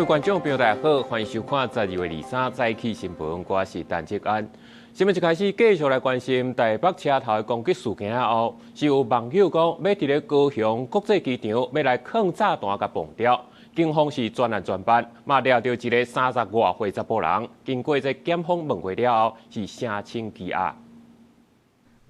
位觀眾朋友，大家好，歡迎收看12月23早起新聞，我是陳志安。新聞一開始繼續來關心台北車頭的攻擊事件後，是有網友講欲佇咧高雄國際機場欲來囥炸彈共爆掉，警方是專案專辦，嘛掠著一个三十外歲查埔人，經過這檢方問話了後，是聲稱羈押。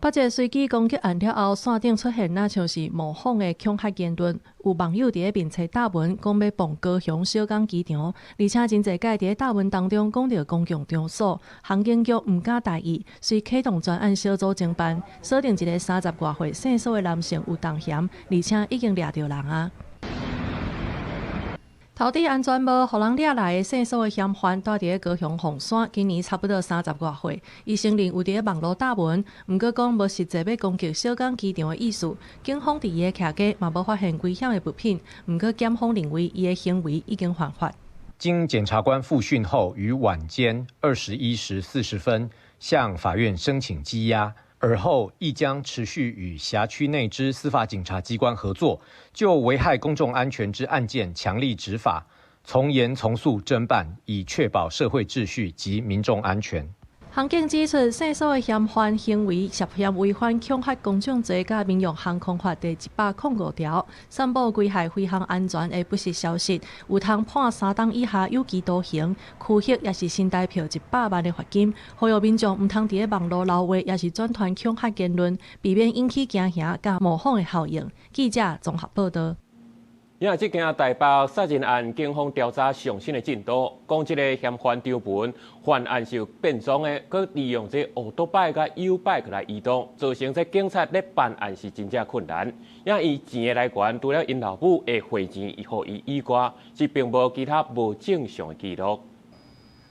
北捷隨機攻擊案了後，線頂出現若像是模仿的恐嚇言論，有網友佇咧面冊貼文，講欲爆高雄小港機場，而且真濟擺佇咧貼文當中講著公共場所，航警局毋敢大意，遂啟動專案小組偵辦，鎖定一个三十外歲姓蘇的男性有同嫌，而且已經掠著人啊。頭戴安全帽，予人掠來的姓蘇的嫌犯，蹛佇咧高雄鳳山，今年差不多三十外歲。伊承認有佇咧網路貼文，毋過講無實際欲攻擊小港機場的意思。警方佇伊的徛家嘛無發現危險的物品，毋過檢方認為伊的行為已經犯法。經檢察官複訊後，於晚間21時40分向法院申請羈押，爾後亦將持續與轄區內之司法警察機關合作，就危害公眾安全之案件強力執法，從嚴從速偵辦，以確保社會秩序及民眾安全。刑警指出，姓蘇的嫌犯行為涉嫌違反恐嚇公眾罪佮民用航空法第105條，散布危害飛行安全的不實消息，有通判3冬以下有期徒刑、拘役，抑是新台票100萬的罰金。呼籲民眾毋通佇咧網路留話，抑是轉傳恐嚇言論，避免引起驚嚇佮模仿的效應。記者綜合報道。因為這件台北殺人案，警方調查上新的進度，講這个嫌犯張文犯案是有變裝的，閣利用這歐多擺佮YouBike 來移動，造成這警察咧辦案是真正困難。因為伊錢的來源，除了𪜶老母的匯錢予伊以外，是並無其他無正常的記錄。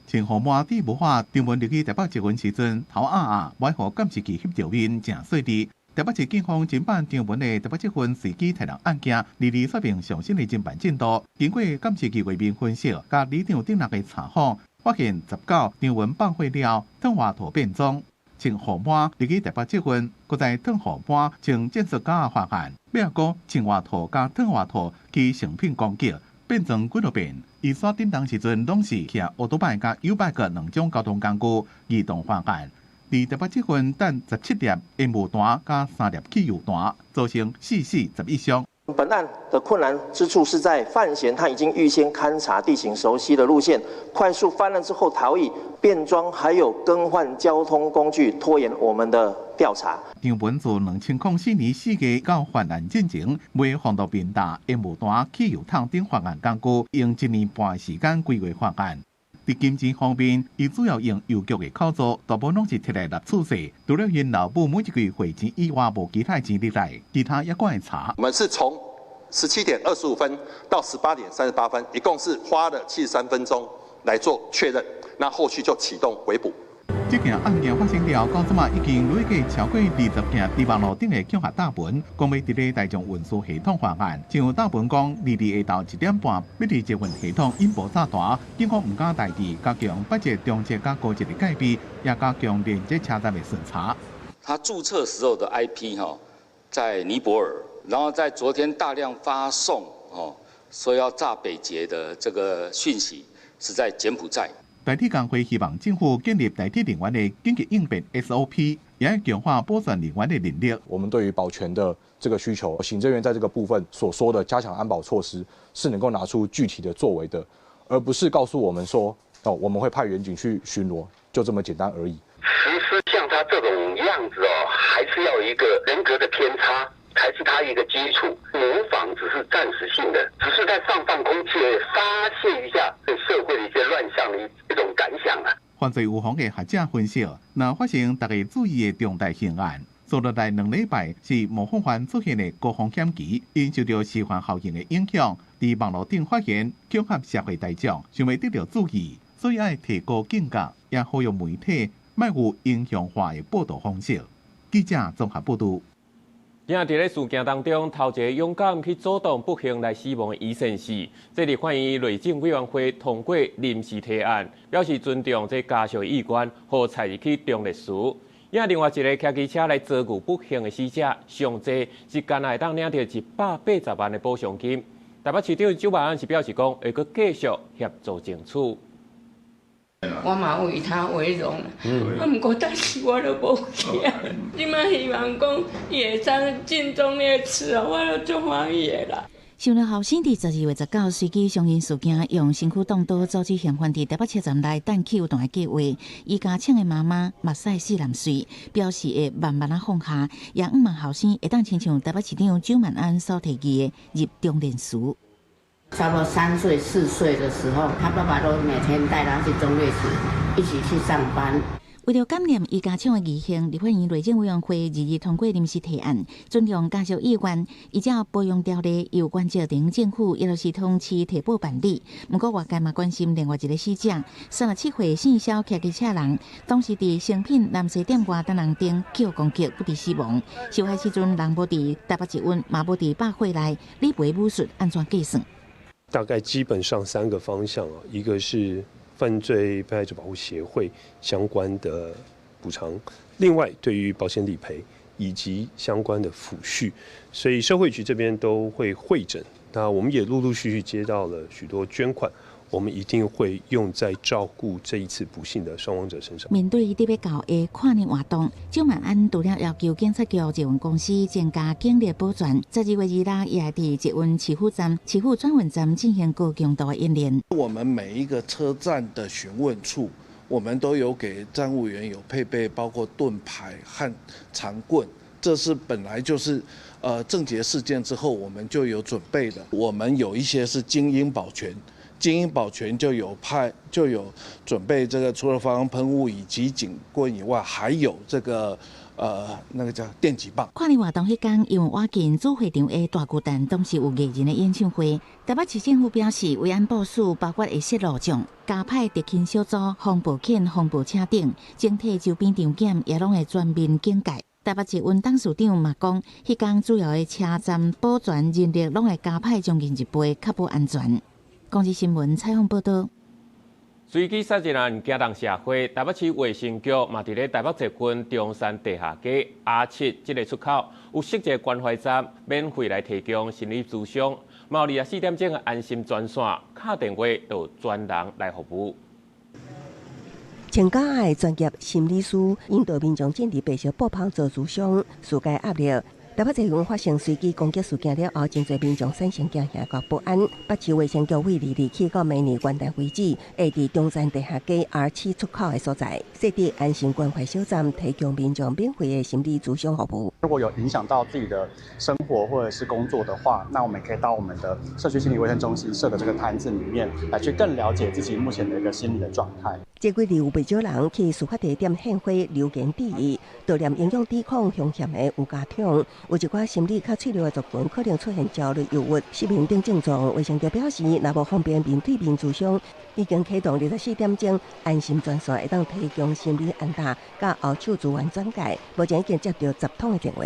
穿予滿地無法，張文入去台北捷運時陣，頭壓壓，欲監視器翕著面，誠細膩。台北市警方偵辦張文的台北捷運隨機刣人案件，22說明上新的偵辦進度。經過監視器畫面分析，佮里長頂日的查訪，發現19張文放火了，褪外套變裝，穿予滿入去台北捷運，閣再褪予滿穿戰術甲犯案，尾仔閣穿外套佮褪外套去誠品攻擊，變裝幾落遍。伊煞振動時陣，攏是騎歐多擺佮 YouBike 兩種交通工具移動犯案。佇台北捷運擲17粒煙霧彈佮3粒汽油彈，造成四死11傷。本案的困難之處是在范閒他已經預先勘察地形熟悉的路線，快速犯案之後逃逸、變裝，還有更換交通工具，拖延我們的調查。張文自2004年4月到犯案進前，買防毒面罩、煙霧彈、汽油桶等犯案工具，用一年半時間規劃犯案。佇金錢方面，伊主要用郵局的口座，大部攏是提來納厝稅。除了𪜶老母每一個月匯錢以外，無其他錢入來，其他猶閣會查。我們是從17點25分到18點38分，一共是花了73分鐘來做確認，那後續就啟動圍捕。這件案件發生了，到這馬已經累計超過20件佇網路頂的恐嚇貼文，講欲佇咧大眾運輸系統犯案。像貼文講，22下晝1點半，欲佇捷運系統引爆炸彈，警方毋敢大意，加強北捷、中捷佮高捷的戒備，也加強連接車站的巡查。他註冊時候的 IP 哈，在尼泊爾，然後在昨天大量發送哦，說要炸北捷的這個訊息，是在柬埔寨。台鐵工會希望政府建立台鐵人員的緊急應變 SOP，也欲強化保全人員的能力。我們對於保全的這個需求，行政院在這個部分所說的加強安保措施，是能夠拿出具體的作為的，而不是告訴我們說，哦，我們會派員警去巡邏，就這麼簡單而已。實施像他這種樣子哦，還是要一個人格的偏差，才是他一個基礎。模仿只是暫時性的，只是在放放空氣，發洩一下對社會的一些亂象的一種感想啊。犯罪預防的學者分析，若發生大家注意的重大刑案，接落來2禮拜是模仿犯出現的高風險期，𪜶受著示範效應的影響，佇網路頂發言，恐嚇社會大眾，想欲得著注意，所以愛提高警覺，也呼籲媒體莫有英雄化的報道方式。記者綜合報道。今仔佇咧事件當中，頭一个勇敢去阻擋不幸來死亡的醫生是，這立法院內政委員會通過臨時提案，表示尊重這家屬意願，予載入去忠烈祠。也另外一个騎機車來遭遇不幸的死者，上濟是干焦會當領著180萬的補償金。台北市長蔣萬安是表示講，會閣繼續協助爭取。我嘛為他為榮，啊，毋過但是我都無囝，這馬希望講伊會當盡忠烈祠啊，我都足歡喜的啦。想著後生佇12月19隨機傷人事件，用身軀擋刀阻止嫌犯佇台北車站內等汽油彈的計劃，伊家搶的媽媽目屎四淋水，表示會慢慢仔放下，也向望後生會當親像台北市長蔣萬安所提議的入忠烈祠。差不多3歲4歲的時候，他爸爸都每天帶他去忠烈祠，一起去上班。為著感念伊家長的義行，立法院內政委員會2日通過臨時提案，尊重家屬意願，依照保養條例由原則等政府一路是通市提報辦理。毋過外界嘛關心另外一個死者，37歲姓蕭騎機車人，當時佇誠品南西店外等紅燈予攻擊不治死亡。受害時陣人無佇台北捷運，嘛無佇百貨內，理賠武術按怎計算？大概基本上三個方向啊，一個是犯罪被害者保護協會相關的補償，另外對於保險理賠以及相關的撫恤，所以社會局這邊都會會診。那我們也陸陸續續接到了許多捐款，我們一定會用在照顧這一次不幸的傷亡者身上。面對得欲到的跨年活動，蔣萬安除了要求警察局捷運公司增加警力保全，12月26也會佇捷運市府站、市府轉運站進行高強度的演練。我們每一個車站的詢問處，我們都有給站務員有配備，包括盾牌和長棍，這是本來就是，鄭捷事件之後我們就有準備的。我們有一些是精英保全。精英保全就有派就有準備這個，除了防狼噴霧以及警棍以外，還有這個那個叫電擊棒。跨年活動彼天，因為倚近主會場的大巨蛋，當時有藝人的演唱會。台北市政府表示，維安部署包括會設路障、加派特勤小組、防暴犬、防暴車等，整體周邊場檢也攏會全面警戒。台北捷運董事長嘛講，彼天主要的車站保全人力攏會加派將近一倍，確保安全。公視新聞採訪報導。隨機殺人案驚動社會，台北市衛生局嘛佇咧台北捷運中山地下街 R7這个出口有設一个關懷站，免費來提供心理諮商，嘛有24點鐘的安心專線，敲電話就有專人來服務。穿甲的專業心理師引導民眾進入白色布棚做諮商，紓解壓力。台北捷運發生隨機攻擊事件了後，真濟民眾產生驚嚇佮不安。北市衛生局對2日起到明年元旦為止，會佇中山地下街 R7 出口的所在設置安心關懷小站，提供民眾免費的心理諮詢服務。如果有影響到自己的生活或者是工作的話，那我們可以到我們的社區心理衛生中心設的這個攤子裡面，來去更了解自己目前的一個心理的狀態。這幾日有袂少人去事發地點獻花留言致意，悼念英勇抵抗兇嫌的吳家長。有一寡心理較脆弱的族群可能出現焦慮、憂鬱、失眠等症狀。衛生局表示，若無方便面對面諮商，已經啟動24點鐘安心專線，會當提供心理安答、佮後手資源轉介。目前已經接到10通的電話。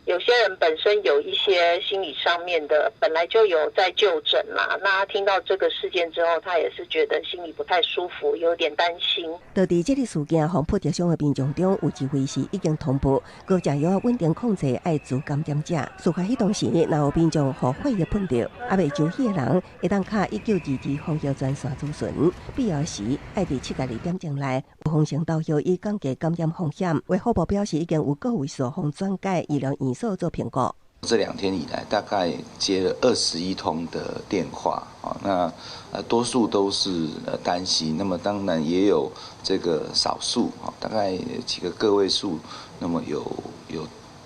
有些人本身有一些心理上面的，本來就有在就診啦。那他聽到這個事件之後，他也是覺得心裡不太舒服，有點擔心。到佇這个事件予撲著傷的民眾中，有一位是已經通報，閣食藥穩定控制愛滋感染者。事發彼當時，若有民眾予血液噴著，猶未就醫的人，會當敲1922防疫專線諮詢，必要時愛佇72點鐘內有風聲投藥以降低感染風險。衛福部表示，已經有個位數予轉介醫療院所做評估。這兩天以來，大概接了21通的電話，啊，那多數都是擔心，那麼當然也有這個少數，大概幾個個位數，那麼有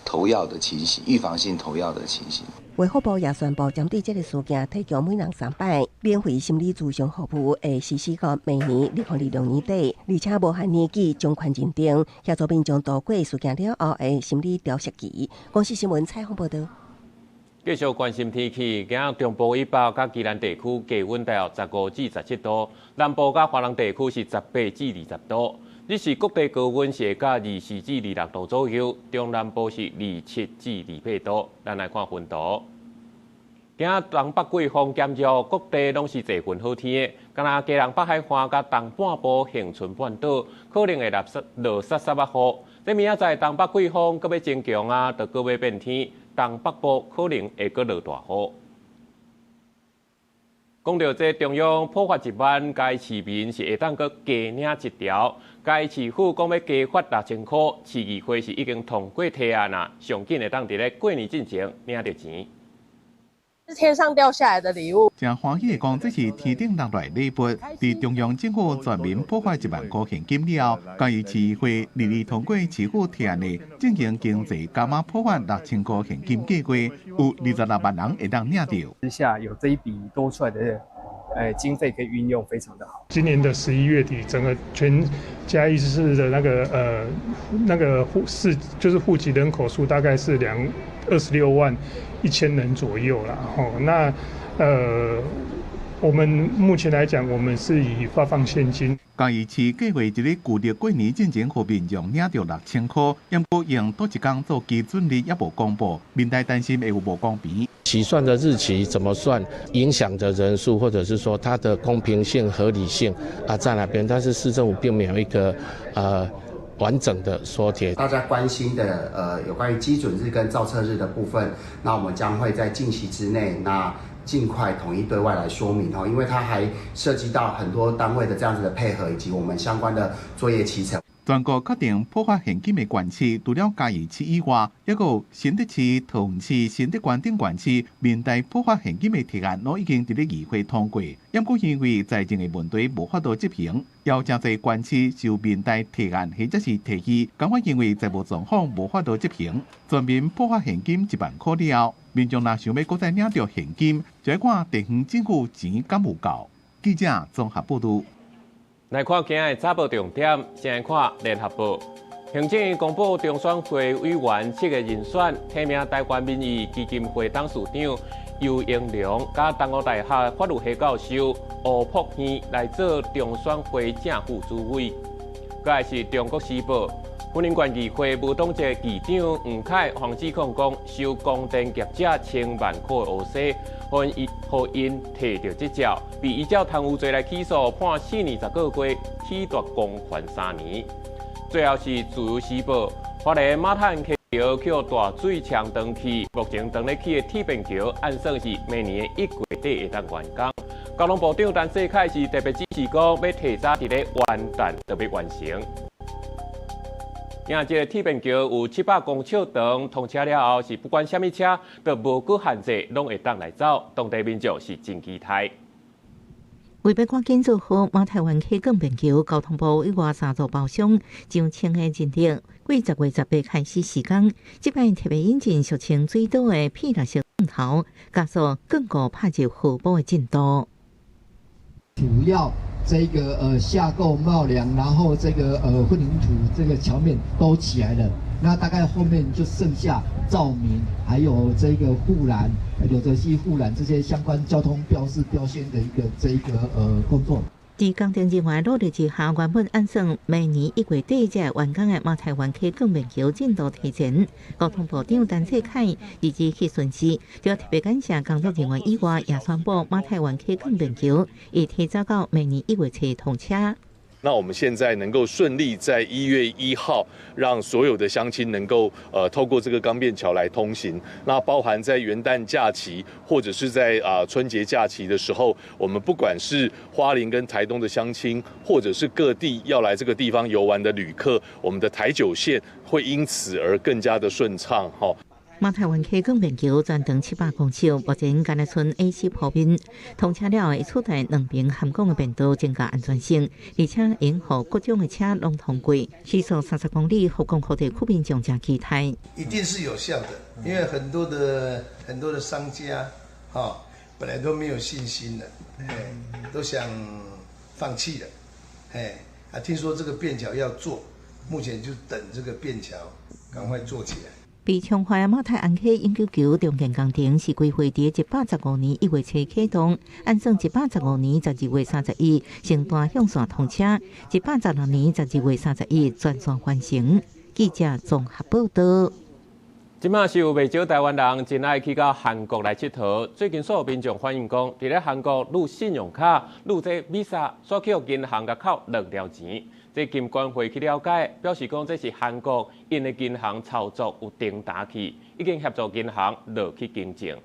投藥的情形，預防性投藥的情形。衛福部也宣布，針對這个事件，提供每人三擺免費心理諮詢服務，會實施到明年2026年底，而且無限年紀從寬認定，協助民眾度過事件了後的心理調適期。公視新聞採訪報導。繼續關心天氣，今日中部以北佮宜蘭地區低溫大約15至17度，南部佮華南地區是18至20度。日時各地高溫是會到24至26度左右，中南部是27至28度。咱來看雲圖。今日東北季風減弱，各地攏是濟雲好天的。敢若基隆北海岸佮東半部恆春半島可能會落濕落澼澼仔雨。這明仔載東北季風閣欲增強啊，就閣欲變天，東北部可能會閣落大雨。講到這中央普發1萬，該市民是會當閣加領一條。該市府講欲加發6000箍，市議會是已經通過提案啦，上緊會當佇咧過年進前領著錢。是天上掉下來的禮物。誠歡喜講，這是天頂落來禮物。佇中央政府全民普發1萬箍現金了後，嘉義市議會二二通過市府提案的進行經濟加碼普發6000箍現金計劃，有26萬人會當領著。之下有這一筆多出來的經費可以運用，非常的好。今年的11月底，整個全嘉義市的那個戶市，就是戶籍人口數大概是26.1萬人左右啦。吼，那我們目前來講，我們是以發放現金。嘉義市計劃佇咧舊曆過年進前，予民眾領著6000箍，毋過用佗一工做基準日猶無公布，民代擔心會有無公平。起算的日期怎麼算，影響的人數，或者是說它的公平性、合理性啊，在哪邊？但是市政府並沒有一個完整的說帖。大家關心的有關於基準日跟造冊日的部分，那我們將會在近期之內，那盡快統一對外來說明哦，因為它還涉及到很多單位的這樣子的配合，以及我們相關的作業期程。全國確定普發現金的縣市，除了嘉義市以外，猶閣有新竹市、桃園市、新竹縣等縣市，面對普發現金的提案，攏已經佇咧議會通過。毋過因為財政的問題無法度執行，猶誠濟縣市受民代提案或者是提議，感覺因為財務狀況無法度執行，全民普發現金1萬箍了後，民眾若想欲閣再領著現金，就欲看地方政府錢敢有夠。記者綜合報導。來看今日早報重點，先來看聯合報。行政院公布中選會委員七個人選，提名台灣民意基金會董事長游盈隆，佮東吳大學法律系教授吳璞軒來做中選會正副主委。閣來是中國時報，雲林縣議會無黨籍議長黃凱黃指控講，收光電業者千萬箍的烏紗，予𪜶提著執照，被依照貪污罪來起訴，判4年10個月，褫奪公權3年。最後是自由時報，花蓮馬太灣溪橋予大水沖斷去，目前當咧起的鐵便橋，按算是明年的1月底會當完工。交通部長陳世凱是特別指示講，欲提早佇咧元旦就欲完成。今這个鐵便橋有700公尺長，通車了後是不管啥物車，都無閣限制，攏會當來走。當地民眾是真期待。為欲趕緊做好馬太灣溪鋼便橋，交通部委外三座包商上千个人力，過10月18開始施工。這擺特別引進俗稱水刀的霹靂式鑽頭，加速鋼固拍入河埔的進度。主要這個下構帽梁，然後這個混凝土這個橋面都起來了，那大概後面就剩下照明，還有這個護欄、柳澤溪護欄這些相關交通標示標線的一個這一個工作。佇工程人員努力之下，原本按算明年1月底才會完工的馬太灣溪鋼便橋進度提前。交通部長陳世凱日日去巡視，除特別感謝工作人員以外，也宣布馬太灣溪鋼便橋會提早到明年1月初通車。那我們現在能夠順利在1月1號，讓所有的鄉親能夠透過這個鋼便橋來通行。那包含在元旦假期或者是在春節假期的時候，我們不管是花蓮跟台東的鄉親，或者是各地要來這個地方遊玩的旅客，我們的台九線會因此而更加的順暢。哈。馬太灣溪鋼便橋全長700公尺，目前干焦賰 AC 鋪面通車了，會取代兩邊涵港的便道，增加安全性，而且會予各種的車攏通過，時速30公里，福岡地區民眾誠期待。一定是有效的，因為很多的商家，哈，本來都沒有信心的，哎，都想放棄了，哎，啊，聽說這個便橋要做，目前就等這個便橋趕快做起來。被沖壞的馬太鞍溪永久橋重建工程是規劃佇115年1月初啟動，按算115年12月31先單向線通車，116年12月31全線完成。記者綜合報導。這馬是有袂少台灣人真愛去到韓國來𨑨迌。最近所有民眾反映講，佇咧韓國擄信用卡、擄這 Visa，煞去予銀行共扣兩條錢。這金管會去了解，表示講這是韓國𪜶的銀行操作有停打去，已經協助銀行落去更正。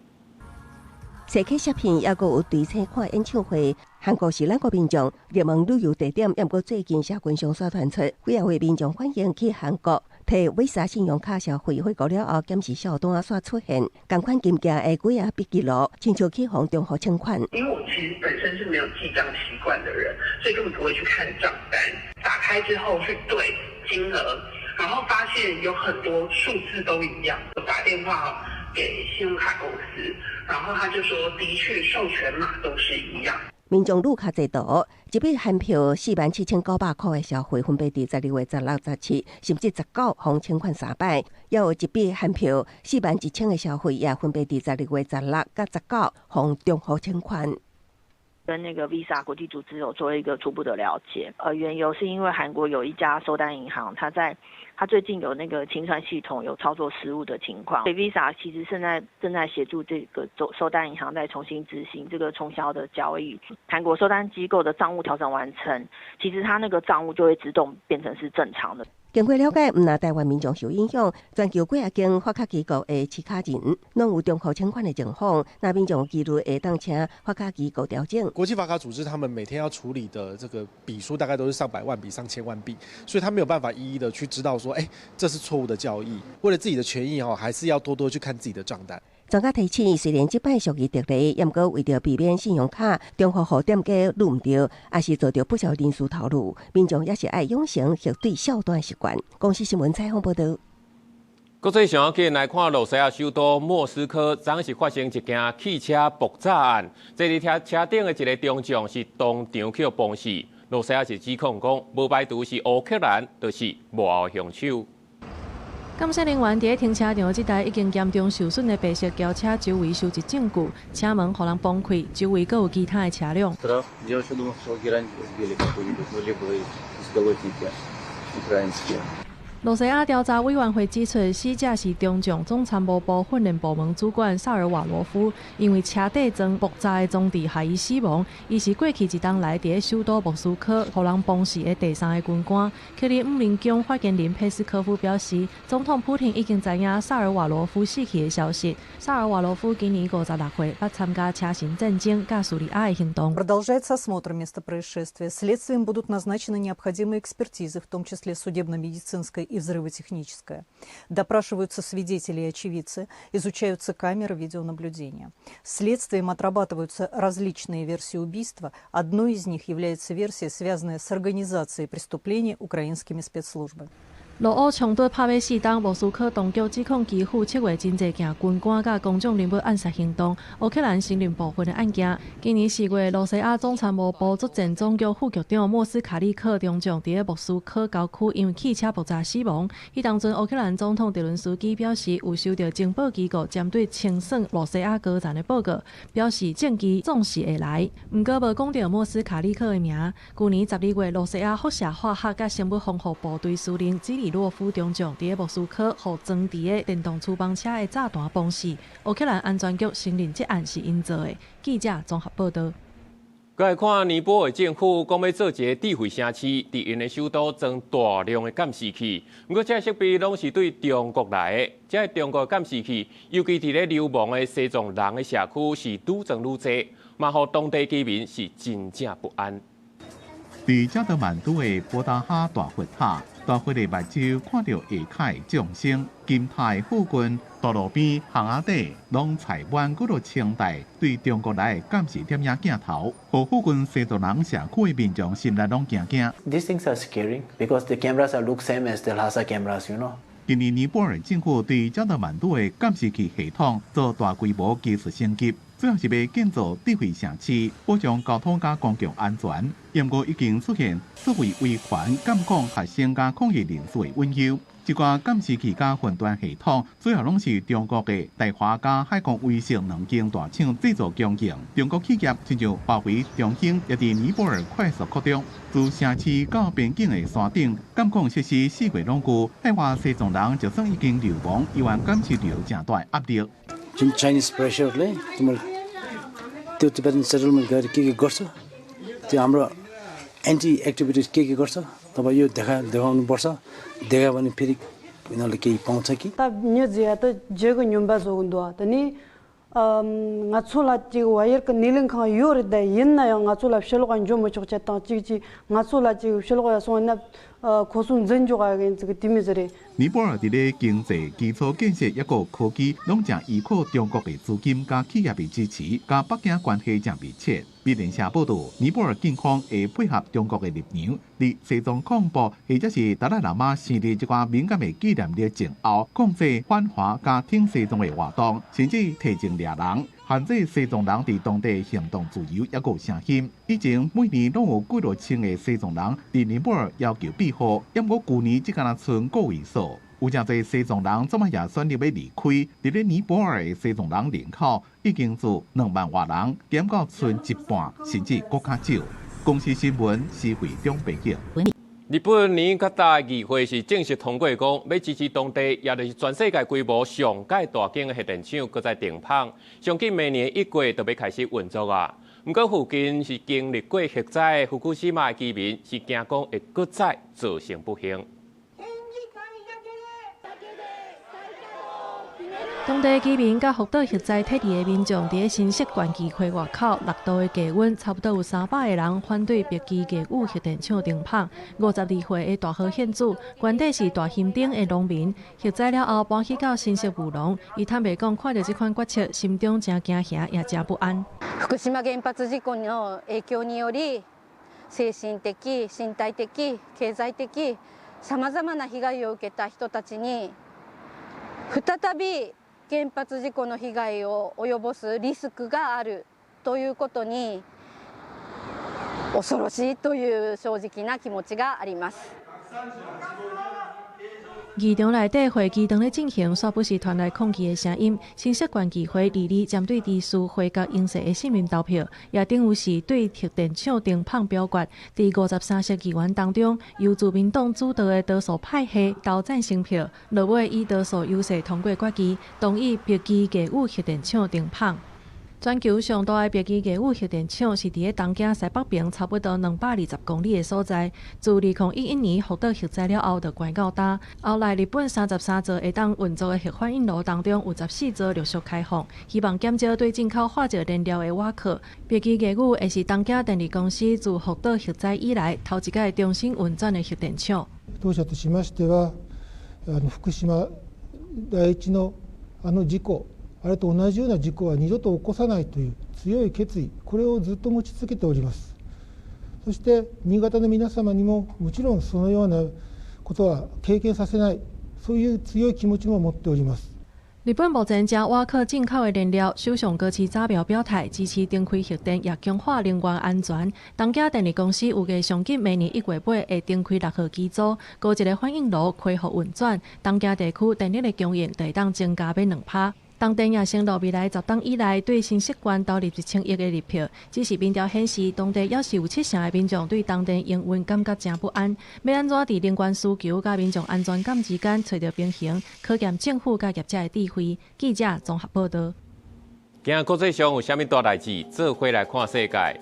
社區攝片，抑閣有追星看演唱會。韓國是咱國民眾熱門旅遊地點，毋過最近社群上煞傳出幾仔位民眾反映去韓國提 Visa 信用卡消費回國了後，檢視賬單煞出現仝款金額的幾仔筆記錄，親像去予重複請款。因為我其實本身是沒有記賬習慣的人，所以根本不會去看賬單。打開之後去對金額，然後發現有很多數字都一樣。我打電話給信用卡公司，然後他就說，的確授權碼都是一樣。民眾愈較濟圖，一筆韓票47,900箍的消費，分別佇12月16、17，甚至19，予請款三擺；也有一筆韓票41,000的消費，也分別佇12月16佮19，予重複請款。跟那個 Visa 國際組織有做一個初步的了解，緣由是因為韓國有一家收單銀行，它最近有那個清算系統有操作失誤的情況，所以 Visa 其實現在正在協助這個收單銀行在重新執行這個衝銷的交易。韓國收單機構的賬務調整完成，其實它那個賬務就會自動變成是正常的。經過了解，毋但台灣民眾受影響，全球幾仔間發卡機構的持卡人攏有重複請款的情況，若民眾疑慮會當請發卡機構調整。國際發卡組織他們每天要處理的這個筆數大概都是上百萬筆、上千萬筆，所以他沒有辦法一一的去知道說，哎，這是錯誤的交易。為了自己的權益哦，還是要多多去看自己的賬單。專家提醒，雖然這擺屬於特例，毋過為著避免信用卡重複予店家擄毋著，抑是遭著不肖人士套路，民眾也是愛養成核對賬單習慣。公視新聞採訪報導。國際上要緊來看，羅西亞首都莫斯科，昨是發生一件汽車爆炸案，坐佇車車頂的一個中將是當場予崩死。羅西亞是指控講，無排除是烏克蘭，就是幕後兇手。監視人員佇咧停車場這台已經嚴重受損的白色轎車周圍收集證據，車門予人崩開，周圍閣有其他的車輛。羅西亞調查委員會指出，死者是中將總參謀部訓練部門主管薩爾瓦羅夫，因為車底裝爆炸的裝置害伊死亡。伊是過去一冬來佇咧首都莫斯科予人崩死的第三个軍官。克里姆林宮發言人佩斯科夫表示，總統普廷已經知影薩爾瓦羅夫死去的消息。薩爾瓦羅夫今年56歲，捌參加車臣戰爭佮敘利亞的行動。 Продолжается осмотр места происшествия. Следствием будут назначены необходимые экспертизы, в том числе судебно-медицинская и взрывотехническая. Допрашиваются свидетели и очевидцы, изучаются камеры видеонаблюдения. Следствием отрабатываются различные версии убийства. Одной из них является версия, связанная с организацией преступления украинскими спецслужбами. 俄烏衝突拍欲四冬，莫斯科當局指控基輔策劃真濟件軍官佮公眾人物暗殺行動，烏克蘭承認部分的案件。今年4月，羅西亞總參謀部作戰總局副局長莫斯卡利克中將佇咧莫斯科郊區因為汽車爆炸死亡。彼當陣，烏克蘭總統澤倫斯基表示，有收到情報機構針對清算羅西亞高層的報告，表示證據總是會來。毋過無講著莫斯卡利克的名。舊年12月，羅西亞輻射化學佮生物防護部隊司令基里洛夫中將佇咧莫斯科予裝置的電動廚房車的炸彈崩死，烏克蘭安全局承認這案是𪜶做的。記者綜合報導。閣來看尼泊爾政府講欲做一个智慧城市，佇𪜶的首都裝大量的監視器。毋過，這个設備攏是對中國來的。這个中國監視器，尤其佇咧流亡的西藏人的社區是愈裝愈濟，嘛予當地居民是真正不安。佇加德滿都的博達哈大佛塔，大佛的目睭看著下跤的眾生，金塔的附近道路邊、巷仔底，攏載滿幾若千台對中國來的監視攝影鏡頭，予附近西藏人社區的民眾心內攏驚驚。 These things are scary because the cameras are look same as the Lhasa cameras, you know. 今年尼泊爾政府對加德滿都的監視器系統做大規模技術升級。主要是欲建造智慧城市，保障交通佮公共安全。毋過已經出現所謂維權、監控學生佮抗議人士的隱憂。這寡監視器佮雲端系統，主要攏是中國的大華佮海光威視兩間大廠製造供應。中國企業親像華為、中興，也佇尼泊爾快速擴張。自城市到邊境的山頂，監控設施四界攏有。海外西藏人就算已經流亡，依然感受著誠大壓力。 जुन चाइनिज प्रेसरले तिमीले त्यो Tibetan settlement गएर के के गर्छ त्यो हाम्रो एन्टी एक्टिभिटिज के के गर्छ तपाईँ यो देखाउनुपर्छ देखायो भने फेरि यिनीहरूले केही पाउँछ कि। 다 녀지야 또 저거 뇽바 속은도 더니 ང་ཚོ་ལ་ཅིག་བལ་ཡུལ་གི་སྣེ་ལེན་ཁང་ཡོད་རེད་དེ་ཡིན་ན་ཡང་ང་ཚོ་ལ་ཕྱི་ལོགས་འགྱོ་མི་ཆོག་ཅེས་དང་ཅིག་ཅིག་ང་ཚོ་ལ་ཅིག་ཕྱི་ལོགས་ཡ་སོང་ན་ཁོ་ཚོ་འཛིན་འཇོག་ག་གིན་ཅིག་དེ་མོ་ཟིག་རེད། 尼泊爾佇咧經濟基礎建設抑閣科技，攏誠依靠中國的資金佮企業的支持，佮北京關係誠密切。美聯社報道，尼泊爾警方會配合中國的立場，佇西藏貢布或者是達賴喇嘛生日這寡敏感的紀念日前後，控制反華佮挺西藏的活動，甚至提前掠人，限制西藏人佇當地行動自由，抑閣聲音。以前每年攏有幾落千个西藏人佇尼泊爾要求庇護，毋過舊年只敢若賰個位數。有誠濟西藏人這擺也選擇欲離開，佇咧尼泊爾的西藏人人口已經自2萬外人減到賰一半，甚至閣較少。公視新聞施惠中報導。日本年較大議會是正式通過，講欲支持當地，也就是全世界規模上蓋大間的核電廠，閣再停麭，上緊明年一月就欲開始運作啊。毋過附近是經歷過核災的福古島的居民是驚講會閣再造成不幸。當地居民佮福島核災撤離的民眾，佇咧新潟縣議會外口，6度的低溫，差不多有300個人反對白崎義宇核電廠停麭。52歲的大和憲主，原底是大興町的農民，核災了後搬去到新潟務農。伊坦白講，看著這款決策，心中誠驚嚇，也誠不安。福島原発事故の影響により、精神的、身體的、経済的、さまざまな被害を受けた人たちに、再び原発事故の被害を及ぼすリスクがあるということに恐ろしいという正直な気持ちがあります。議場內底會議當咧進行，煞不時傳來抗議的聲音。新潟縣議會二二針對知事回閣英誓的信任投票，也等於是對核電廠停麭表決。佇53席議員當中，由自民黨主導的多數派系投贊成票，落尾以多數優勢通過決議，同意白崎義宇核電廠停麭。全球上大的白崎義宇核電廠是佇咧東京西北邊差不多220公里的所在。自2011年福島核災了後，就關到今。後來日本33座會當運作的核反應爐當中，有14座陸續開放，希望減少對進口化石燃料的倚靠。白崎義宇會是東京電力公司自福島核災以來頭一擺重新運轉的核電廠。当社としましては、福島第一のあの事故、あれと同じような事故は二度と起こさないという強い決意、これをずっと持ち続けております。そして新潟の皆様にももちろんそのようなことは経験させない、そういう強い気持ちも持っております。日本目前誠倚靠進口的燃料，首相高市早苗表態支持重開核電，也強化能源安全。東京電力公司預計上緊明年1月尾會重開6號機組，閣一個反應爐恢復運轉，東京地區電力的供應就會當增加欲2%。東電也承諾未來10冬以內對新潟縣投入1000億的日票，只是民調顯示，當地猶是有七成的民眾對東電營運感覺誠不安。欲按怎佇能源需求佮民眾安全感之間揣著平衡，考驗政府佮業者的智慧。記者綜合報導。今國際上有啥物大代誌？做伙來看世界。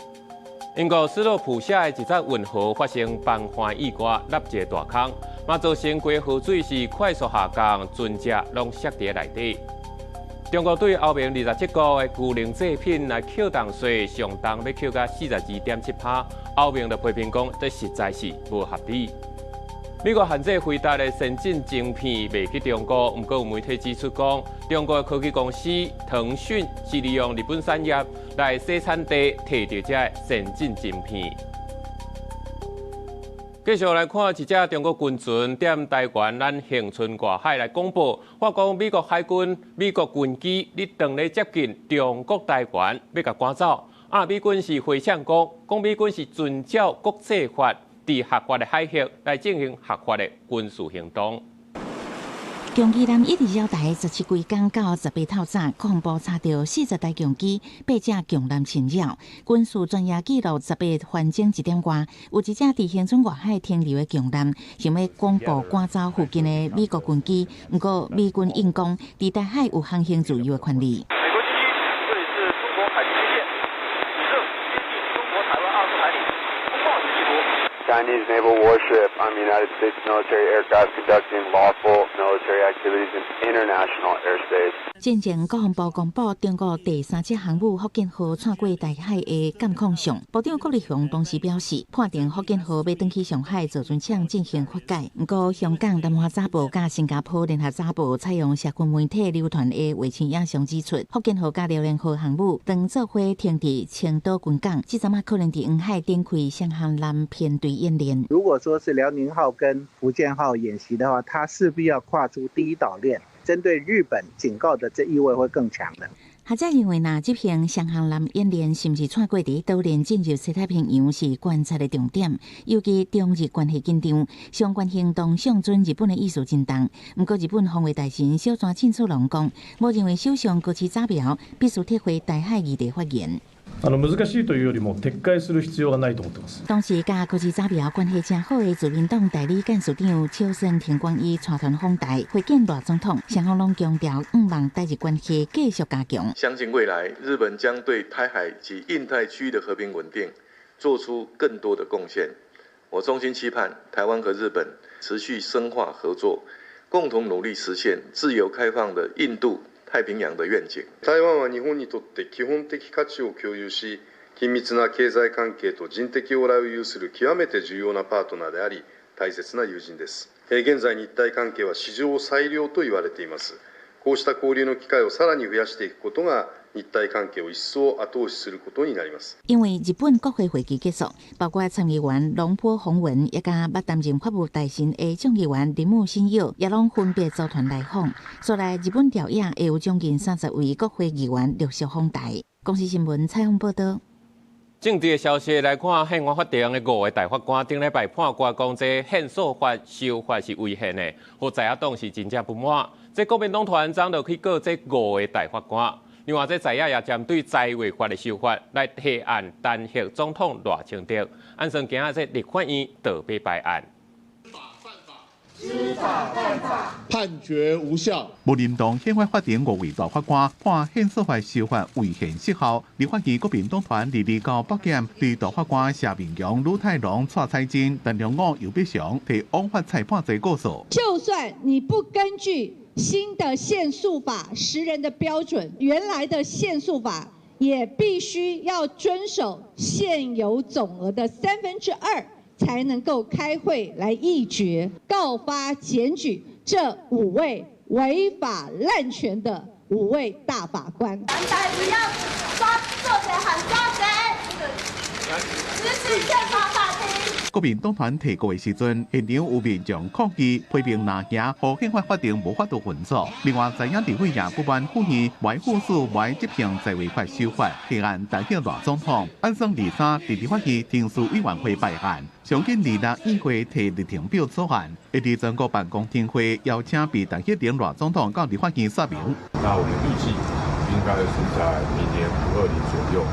英國斯洛普舍的一隻運河發生崩岸意外，落一个大空，嘛造成規個河水是快速下降，船隻攏摔佇內底。中國對歐盟27國的牛奶製品來扣重稅，上重欲扣到42.7%。歐盟就批評講，這實在是無合理。美國限制輝達的先進晶片賣去中國，毋過有媒體指出講，中國的科技公司騰訊是利用日本產業來洗產地，提著這先進晶片。繼續來看一隻中國軍船踮台灣咱恆春外海來廣播，話講美國海軍、美國軍機咧當咧接近中國台灣，欲共趕走。啊，美軍是回嗆講，講美軍是遵照國際法，佇合法的海域來進行合法的軍事行動。強擊艦一直繞台17幾工到18透早，國防部查著40台強機，八隻強艦侵擾，軍事專業記錄18分鐘1點外，有一隻佇恆春外海停留的強艦，想欲廣播趕走附近的美國軍機，毋過美軍應講，佇台海有航行自由的權利。美國軍機，這裡是中國海基線，已正接近中國台灣20海里，通報是記錄。Chinese naval warship on the United States military aircraft conducting lawful military activities in international airspace. 進前國防部公布中國第三隻航母福建號竄過台海的監控相，部長郭立雄當時表示，判定福建號欲轉去上海造船廠進行發改。毋過，香港南華早報佮新加坡聯合早報採用社群媒體流傳的衛星影像指出，福建號佮遼寧號航母當做伙停佇青島軍港，這陣仔可能佇黃海展開雙航艦編隊演練。如果說是遼寧號跟福建號演習的話，它勢必要跨出第一島鏈。針對日本警告的這意味會更強的。學者認為，若執行雙航艦演練，是毋是竄過第一島鏈進入西太平洋是觀察的重點。尤其中日關係緊張，相關行動上準日本的意思真重。毋過，日本防衛大臣小泉進次郎講，無認為首相高市早苗必須撤回台海議題發言。難しいというよりも撤回する必要がないと思ってます。當時佮高市早苗關係誠好的自民黨代理幹事長小泉庭廣伊帶團訪台會見賴總統，雙方攏強調，向望台日關係繼續加強。相信未來日本將對台海及印太區域的和平穩定做出更多的貢獻。我衷心期盼台灣和日本持續深化合作，共同努力實現自由開放的印度太平洋的願景。台灣は日本にとって基本的価値を共有し、緊密な経済関係と人的往來を有する極めて重要なパートナーであり、大切な友人です。現在日台関係は史上最良と言われています。こうした交流の機會をさらに増やしていくことが、日台関係を一層後押しすることになります。因為日本國會會期結束，包括參議員瀧波宏文，以及捌擔任法務大臣的眾議員鈴木信友，也攏分別組團來訪。所來日本朝野會有將近30位國會議員陸續訪台。公視新聞採訪報道。政治的消息來看，憲法法庭的五个大法官頂禮拜判決講，這憲訴法修法是違憲的，予在野黨是真正不滿。這國民黨團昨就去告這五个大法官。另外，這在野也針對在位法的修法來提案彈劾總統賴清德，按算今仔這立法院特別辦案。知法犯法，判決無效。無認同憲法法庭五位大法官判憲訴法修法違憲失效，立法院國民黨團二二九北檢對大法官謝銘強、呂泰龍、蔡彩珍、陳良武、游必祥提枉法裁判罪告訴。就算你不根據新的憲訴法10人的標準，原來的憲訴法也必須要遵守現有總額的2/3，才能夠開會來議決告發檢舉這五位違法濫權的五位大法官。藍白不要抓做賊喊抓賊，支持憲法法庭。國民黨團提告的時陣，現場有民眾抗議批評拿行，予憲法法庭無法度運作。另外，在野立委也不滿府院維護署未執行在位法修法，提案彈劾賴總統。按算二三佇立法院程序委員會辦案，上緊26議會提日程表草案，會佇全國辦公聽會邀請被彈劾的賴總統到立法院說明。那我們預計應該是在明年5/20左右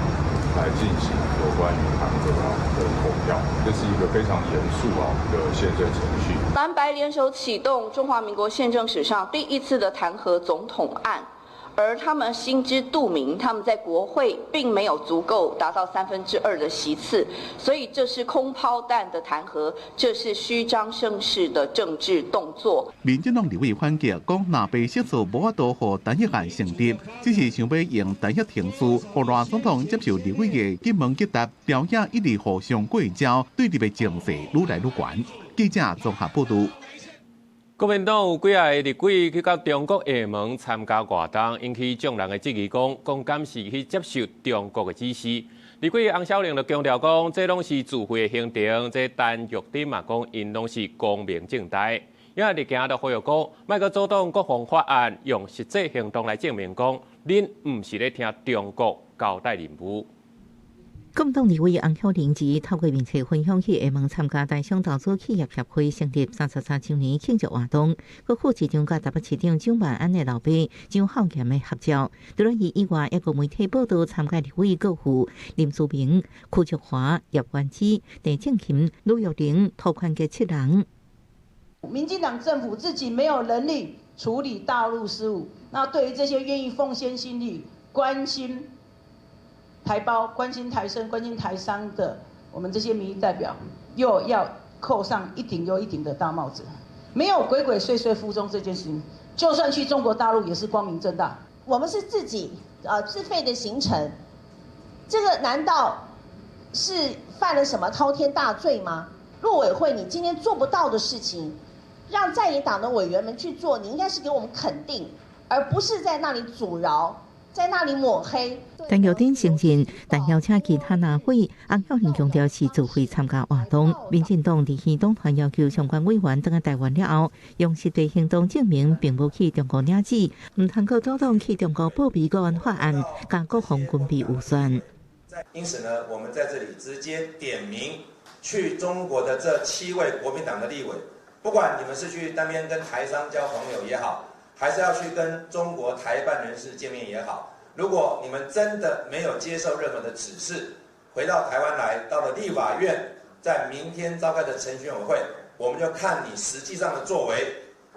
來進行有關於彈劾的投票，這是一個非常嚴肅的憲政程序。藍白聯手啟動中華民國憲政史上第一次的彈劾總統案，而他們心知肚明，他們在國會並沒有足夠達到2/3的席次，所以這是空拋彈的彈劾，這是虛張聲勢的政治動作。民進黨立委反擊講，若被釋出無法度予彈劾案成立，只是想欲用彈劾程序，予賴總統接受立委的詰問擊答，朝野一直互相過招，對立的情勢愈來愈懸。記者綜合報導。國民黨有幾个立委去到中國廈門參加活動，引起眾人的質疑，講講敢是去接受中國的指示。立委洪小玲就強調講，這攏是自費的行程。這陳玉珍嘛講，𪜶攏是光明正大。因為日行就呼籲講，莫閣阻擋國防法案，用實際行動來證明講，恁毋是咧聽中國交代任務。國民黨立委洪巧玲透過面冊分享去廈門參加台商投資企業協會成立33周年慶祝活動，國副市長佮台北市長蔣萬安的老爸蔣孝嚴的合照。除了伊以外，抑閣媒體報道參加立委閣有林思明、柯卓華、葉元之、鄭正琴、呂玉玲、涂寬傑七人。民進黨政府自己沒有能力處理大陸事務，那對於這些願意奉獻心力、關心台胞、關心台生、關心台商的我們這些民意代表，又要扣上一頂又一頂的大帽子。沒有鬼鬼祟祟赴中這件事情，就算去中國大陸也是光明正大。我們是自己自費的行程，這個難道是犯了什麼滔天大罪嗎？陸委會，你今天做不到的事情，讓在野黨的委員們去做，你應該是給我們肯定，而不是在那裡阻撓，在那裡抹黑。陳玉珍承認，但邀請其他藍委，洪巧玲強調是自費參加活動。民進黨立院黨團要求相關委員轉來台灣了後，用實際行動證明並無去中國領錢，毋通閣阻擋去中國報備國安法案，佮國防軍備預算。因此呢，我們在這裡直接點名去中國的這7位國民黨的立委，不管你們是去那邊跟台商交朋友也好，還是要去跟中國台辦人士見面也好。如果你們真的沒有接受任何的指示，回到台灣來，到了立法院，在明天召開的程序委員會，我們就看你實際上的作為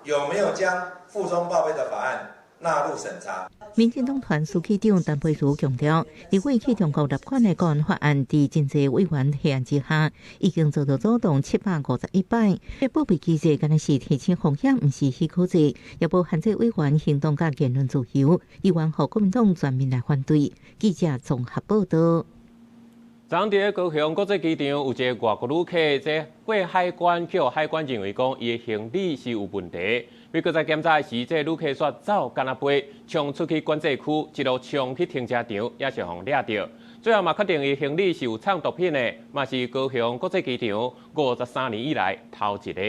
有沒有將赴中報備的法案納入審查。民進黨團書記長陳佩茹強調，立委去中國立款的國安法案，佇真濟委員提案之下，已經做到阻擋751擺。這報備機制，敢若是提醒風險，毋是許可制，也無限制委員行動佮言論自由。議員予國民黨全面來反對。記者綜合報道。昨昏佇高雄國際機場有一个外國旅客，這過海關予海關認為講伊的行李是有問題。不過在檢查時，這個旅客煞走敢若飛，衝出去管制區，一路衝去停車場，也是予掠著。最後嘛確定伊行李是有藏毒品的，嘛是高雄國際機場53年以來頭一个。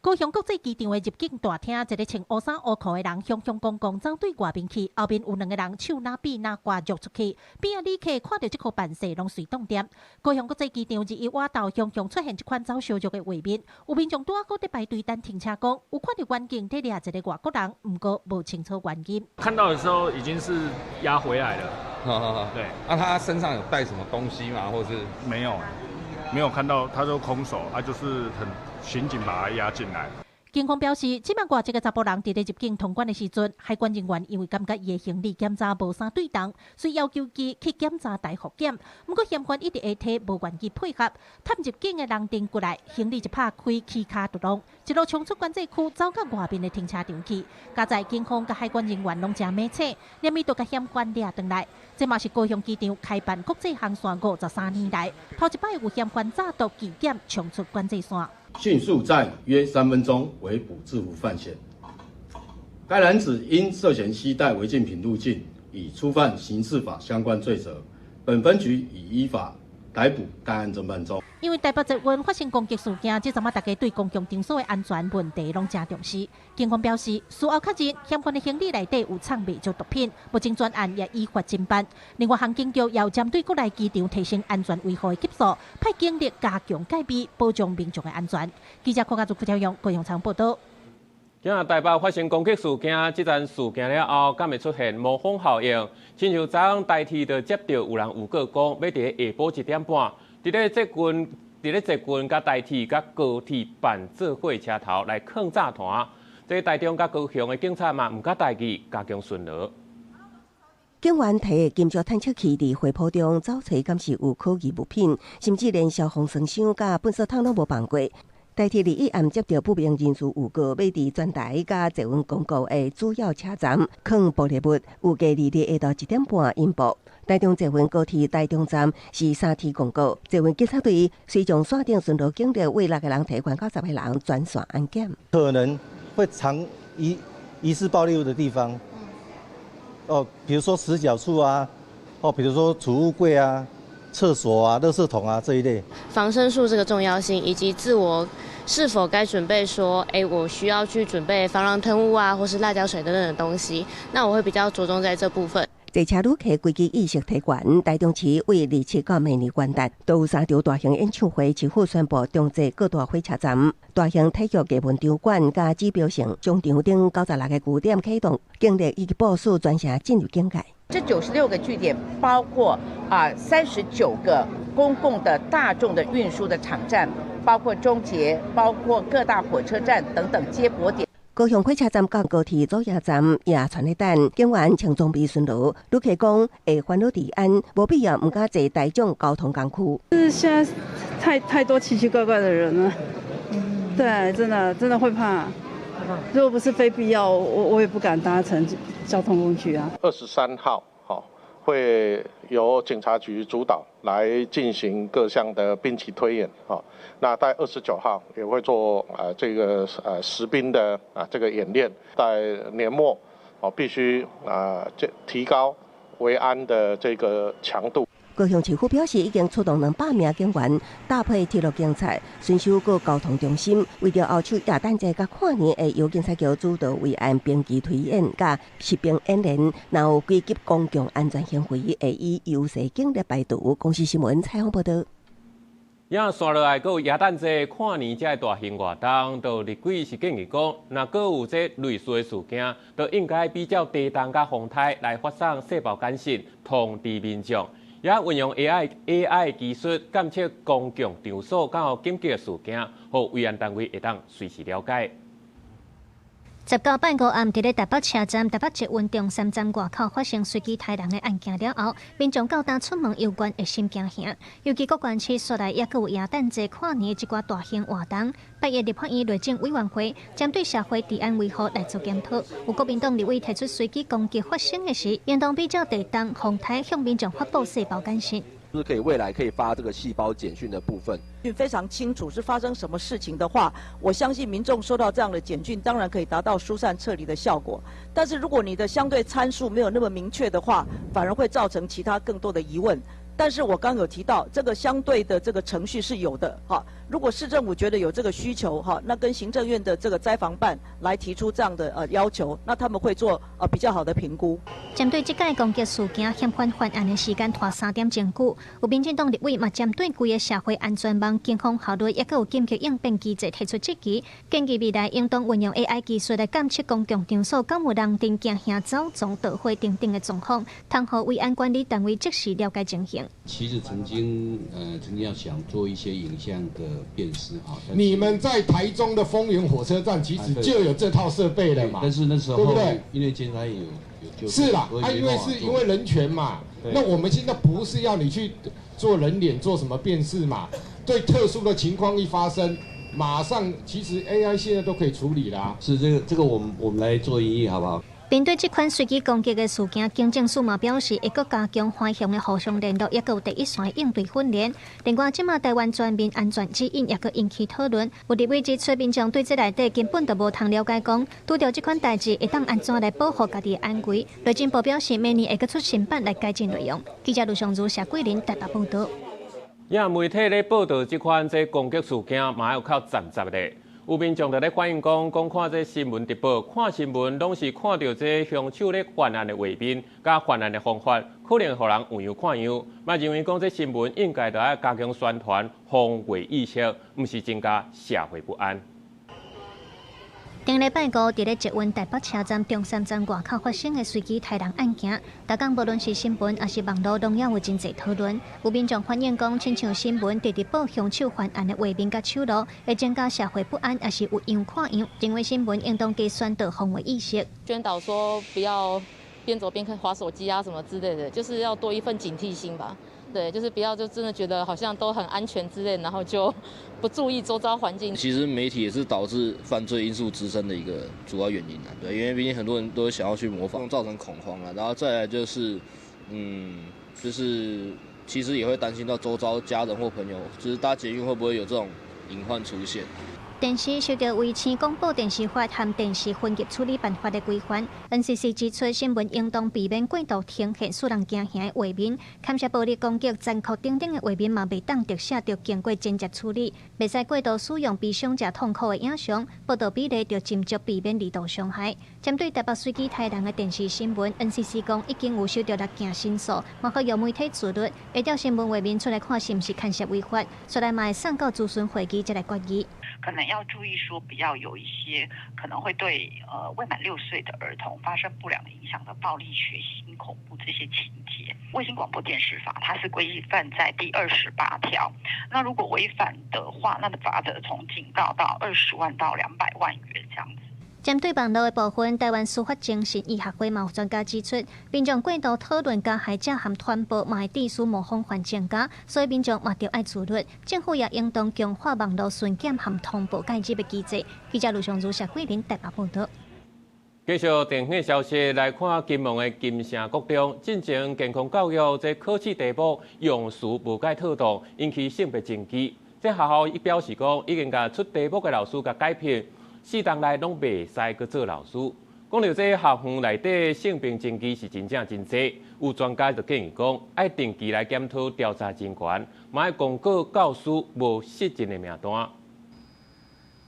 高雄國際機場的入境大廳，一個穿烏衫烏褲的人，雄雄剛剛走對外面去，後面有兩个人手拿臂拿掛著出去，邊仔旅客看著這箍辦勢，攏隨動點。高雄國際機場日一晚晝雄雄出現這款走燒肉的畫面，有民眾拄仔閣佇排隊等停車，講有看著遠景佇掠一个外國人，毋過無清楚原因。看到的時候已經是押回來了。對。那他身上有帶什麼東西嗎？或是沒有，沒有看到，他就空手，他就是很。刑警把他押進來。警方表示，這擺外籍的查埔人佇咧入境通關的時陣，海關人員因為感覺伊的行李檢查無啥對當，所以要求伊去檢查大復檢。毋過嫌犯一直下體無願意配合，探入境的人頂過來，行李一拍開，起跤就弄，一路衝出管制區，走到外面的停車場去。佳哉警方佮海關人員攏誠猛醒，連咪都共嫌犯掠轉來。這嘛是高雄機場開辦國際航線53年來，頭一擺有嫌犯詐毒拒檢，衝出管制線。迅速在約3分鐘圍捕制服犯嫌。該男子因涉嫌攜帶違禁品入境，已觸犯刑事法相關罪責。本分局已依法逮捕，該案偵辦中。因為台北捷運發生攻擊事件，這陣仔大家對公共場所的安全問題攏誠重視。警方表示，事後確認嫌犯的行李內底有藏袂少毒品，目前專案也依法偵辦。另外，航警局也有針對國內機場提升安全維護的級數，派警力加強戒備，保障民眾的安全。記者郭家祖、傅超勇、高雄場報道。今日台北發生攻擊事件，這單事件了後，敢會出現魔風效應？親像昨昏台鐵就接著有人預告講，欲佇下晡1點半，佇咧捷運佮台鐵佮高鐵辦做伙車頭來囥炸彈。這台中佮高雄的警察嘛毋敢代誌，加強巡邏。警員提金屬探測器佇火波中找揣，敢是有可疑物品，甚至連消防栓箱佮糞掃桶攏無放過。台鐵禮一暗接著不明人士預告，欲佇全台佮捷運公告的主要車站囥爆裂物，預計2日下晝1點半引爆。台中捷運高鐵台中站是3天公告，捷運警察隊隨將線頂巡邏警力為6個人提懸到10個人專線安檢。可能會藏疑似爆裂物的地方，哦，比如說死角處啊，哦，比如說儲物櫃啊、廁所啊、垃圾桶啊這一類。防身術這個重要性，以及自我是否該準備說，哎，我需要去準備防狼噴霧啊，或是辣椒水等等的東西，那我會比較着重在這部分。坐車旅客危機意識提懸，台中市為27到明年元旦，都有三場大型演唱會，市府宣布中捷各大火車站、大型體育藝文場館佮指標性商場等96個據點啟動，警力已經部署全城進入警戒。這96個據點包括39個公共的大眾的運輸的場站，包括中捷，包括各大火車站等等接駁點。高雄火車站佮高鐵祖爺站也傳咧等，警員穿裝備巡邏，旅客講會煩惱治安，無必要毋敢坐大眾交通工具。是現在太多奇奇怪怪的人了，對，真的真的會怕。如果不是非必要，我也不敢搭乘交通工具啊。 23號，會由警察局主導來進行各項的兵棋推演，那在29號也會做這個實兵的這個演練，在年末必須這提高維安的這個強度。高雄市府表示，已經出動200名警員，搭配鐵路警察，巡守各交通中心，為著後手耶誕節佮跨年，會由警察局主導維安兵棋推演佮實兵演練，若有危及公共安全行為，會以優勢警力排除。公視新聞採訪報導。也紲落來，閣有耶誕節、跨年這个大型活動，就立委是建議講，若閣有這類似的事件，就應該比照地動佮風颱來發送細胞簡訊通知民眾，也運用 AI 技術監測公共場所敢有緊急的事件，予維安單位會當隨時了解。 19拜五暗，佇咧台北車站、台北捷運中山站外口發生隨機刣人的案件了後，民眾到今出門猶原會心驚嚇。尤其各縣市紲來猶閣有耶誕節、跨年這寡大型活動，拜一立法院內政委員會針對社會治安維護來做檢討。有國民黨立委提出隨機攻擊發生的時，應當比照地動、風颱向民眾發布細胞簡訊。是可以未來可以發這個細胞簡訊的部分，非常清楚是發生什麼事情的話，我相信民眾收到這樣的簡訊，當然可以達到疏散撤離的效果。但是如果你的相對參數沒有那麼明確的話，反而會造成其他更多的疑問。但是我剛有提到，這個相對的這個程序是有的，哈。如果市政府覺得有這個需求，哈，那跟行政院的這個災防辦來提出這樣的要求，那他們會做比較好的評估。針對這擺攻擊事件，嫌犯犯案的時間拖3點鐘久，有民進黨立委嘛針對規个社會安全網警方效率，抑閣有緊急應變機制提出質疑，建議未來應當運用 AI 技術來監測公共場所敢有人佇驚嚇走、傱導火等等的狀況，通予維安管理單位即時了解情形。其實曾經要想做一些影像的辨識哈。你們在台中的豐原火車站其實就有這套設備了嘛？但是那時候，對不對？因為監察院有就是啦，啊，因為是因為人權嘛。那我們現在不是要你去做人臉做什麼辨識嘛？對特殊的情況一發生，馬上其實 AI 現在都可以處理啦。是這個，我們來做研議好不好？面對這款隨機攻擊的事件，警政署嘛表示會閣加強環境的互相聯絡，抑閣有第一線應對訓練。另外，這馬台灣全面安全指引也閣引起討論。有立委指出，民眾對這內底根本就無通了解，講拄著這款代誌會當按怎來保護家己的安危。內政部表示，明年會閣出新版來改進內容。記者盧尚如、謝桂林台北報導。也媒體咧報導這款這攻擊事件，嘛有較雜雜的。有民眾就咧反映講，講看這新聞直播，看新聞攏是看著這兇手咧犯案的畫面，佮犯案的方法，可能予人有樣看樣。嘛認為講這新聞應該著愛加強宣傳，防衛意識，毋是增加社會不安。頂禮拜五，佇咧捷運台北車站中山站外口發生的隨機刣人案件，逐工無論是新聞抑是網路，攏也有真濟討論。有民眾反映講，親像新聞直直報兇手犯案的畫面佮手路，會增加社會不安，抑是有樣看樣。認為新聞應當加宣導防衛意識，宣導說不要邊走邊看滑手機啊，什麼之類的，就是要多一份警惕心吧。對，就是不要就真的覺得好像都很安全之類，然後就不注意周遭環境。其實媒體也是導致犯罪因素滋生的一個主要原因啊。對，因為畢竟很多人都想要去模仿，造成恐慌啊。然後再來就是，就是其實也會擔心到周遭家人或朋友，就是搭捷運會不會有這種隱患出現。電視受著衛生廣播電視法和電視分級處理辦法的規範，NCC 指出，新聞應當避免過度呈現使人驚嚇的畫面，牽涉暴力攻擊、殘酷等等的畫面嘛，袂當特寫，著經過剪輯處理，袂使過度使用悲傷者痛苦的影像，報導比例著斟酌避免二度傷害。針對台北隨機刣人的電視新聞，NCC 講已經有收著六件申訴，嘛呼籲媒體自律，會調新聞畫面出來看是毋是牽涉違法，出來嘛會送到諮詢會議才來決議。可能要注意說，不要有一些可能會對未滿6歲的兒童發生不良影響的暴力、血腥、恐怖這些情節。衛星廣播電視法它是規範在第28條，那如果違反的話，那的罰則從警告到20萬到200萬元這樣子。針對網路的部分，臺灣司法精神醫學會嘛有專家指出，民眾過度討論加害者和傳播，嘛會致使模仿犯增加，所以民眾嘛著愛自律，政府也應當強化網路巡檢和通報介入的機制。記者盧尚如、謝桂林台北報導。繼續電影消息來看，金門的金城國中進前健康教育這考試題目用詞無蓋妥當，引起性別爭議。這學校伊表示講，已經共出題目的老師共解聘，4冬內攏袂使閣做老師。講著這校園內底性平爭議是真正真濟，有專家就建議講，愛定期來檢討調查人員，嘛愛公告教師無失任的名單。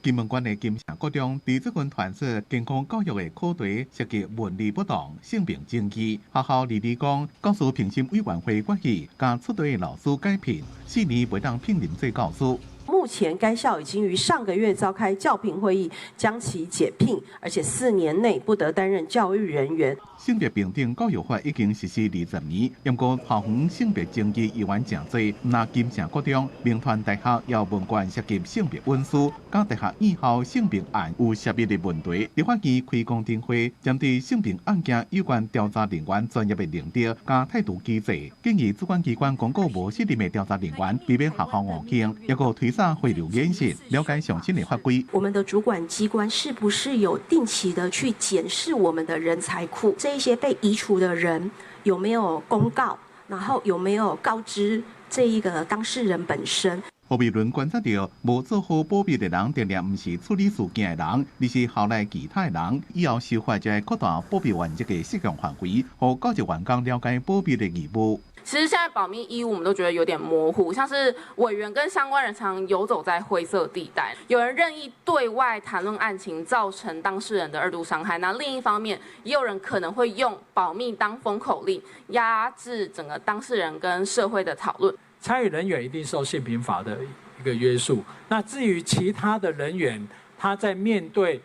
金門縣的金城國中，佇最近傳出健康教育的課題涉及文字不當、性平爭議。學校離離講，教師評審委員會決議，共出題的老師解聘，4年袂當聘任做教師。目前該校已經於上個月召開教評會議，將其解聘，而且4年內不得擔任教育人員。性別平等教育法已經實施20年，毋過校園性別爭議依然誠濟。毋但金城國中、銘傳大學也有文件涉及性別隱私，佮大學院校性平案有涉密的問題。立法院開公聽會，針對性平案件有關調查人員專業的能力佮態度機制，建議主管機關公告無適任的調查人員，避免學校誤坑，抑閣推捒回流演習，了解上新的法規。我們的主管機關是不是有定期的去檢視我們的人才庫？這一些被移除的人有沒有公告？然後有沒有告知這一個當事人本身？何美倫觀察到，無做好保密的人，定定毋是處理事件的人，而是校內其他的人。以後修法就會擴大保密原則的適用範圍，予教職員工了解保密的義務。其實現在保密義務，我們都覺得有點模糊，像是委員跟相關人常遊走在灰色地帶，有人任意對外談論案情，造成當事人的二度傷害。那另一方面，也有人可能會用保密當封口令，壓制整個當事人跟社會的討論。參與人員一定受性平法的一個約束。那至於其他的人員，他在面對